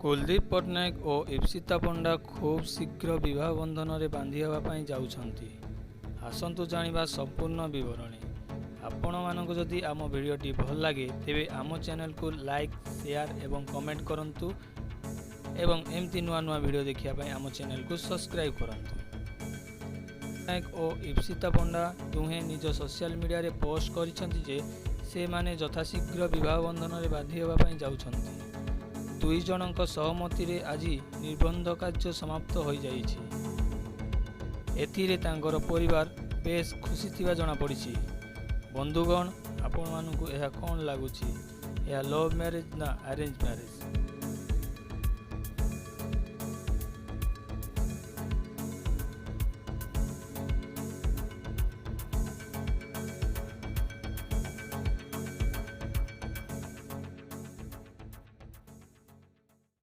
କୁଲଦୀପ ପଟ୍ଟନାୟକ ଓ ଇପ୍ସିତା ପଣ୍ଡା ଖୁବ୍ ଶୀଘ୍ର ବିବାହ ବନ୍ଧନରେ ବାନ୍ଧି ହେବା ପାଇଁ ଯାଉଛନ୍ତି। ଆସନ୍ତୁ ଜାଣିବା ସମ୍ପୂର୍ଣ୍ଣ ବିବରଣୀ। ଆପଣମାନଙ୍କୁ ଯଦି ଆମ ଭିଡ଼ିଓଟି ଭଲ ଲାଗେ, ତେବେ ଆମ ଚ୍ୟାନେଲକୁ ଲାଇକ୍, ସେୟାର ଏବଂ କମେଣ୍ଟ କରନ୍ତୁ ଏବଂ ଏମିତି ନୂଆ ନୂଆ ଭିଡ଼ିଓ ଦେଖିବା ପାଇଁ ଆମ ଚ୍ୟାନେଲକୁ ସବସ୍କ୍ରାଇବ୍ କରନ୍ତୁ। ପଟ୍ଟନାୟକ ଓ ଇପ୍ସିତା ପଣ୍ଡା ଦୁହେଁ ନିଜ ସୋସିଆଲ ମିଡ଼ିଆରେ ପୋଷ୍ଟ କରିଛନ୍ତି ଯେ ସେମାନେ ଯଥାଶୀଘ୍ର ବିବାହ ବନ୍ଧନରେ ବାନ୍ଧି ହେବା ପାଇଁ ଯାଉଛନ୍ତି। ଦୁଇ ଜଣଙ୍କ ସହମତିରେ ଆଜି ନିର୍ବନ୍ଧ କାର୍ଯ୍ୟ ସମାପ୍ତ ହୋଇଯାଇଛି। ଏଥିରେ ତାଙ୍କର ପରିବାର ବେଶ୍ ଖୁସି ଥିବା ଜଣାପଡ଼ିଛି। ବନ୍ଧୁଗଣ, ଆପଣମାନଙ୍କୁ ଏହା କ'ଣ ଲାଗୁଛି, ଏହା ଲଭ୍ ମ୍ୟାରେଜ୍ ନା ଆରେଞ୍ଜ ମ୍ୟାରେଜ୍?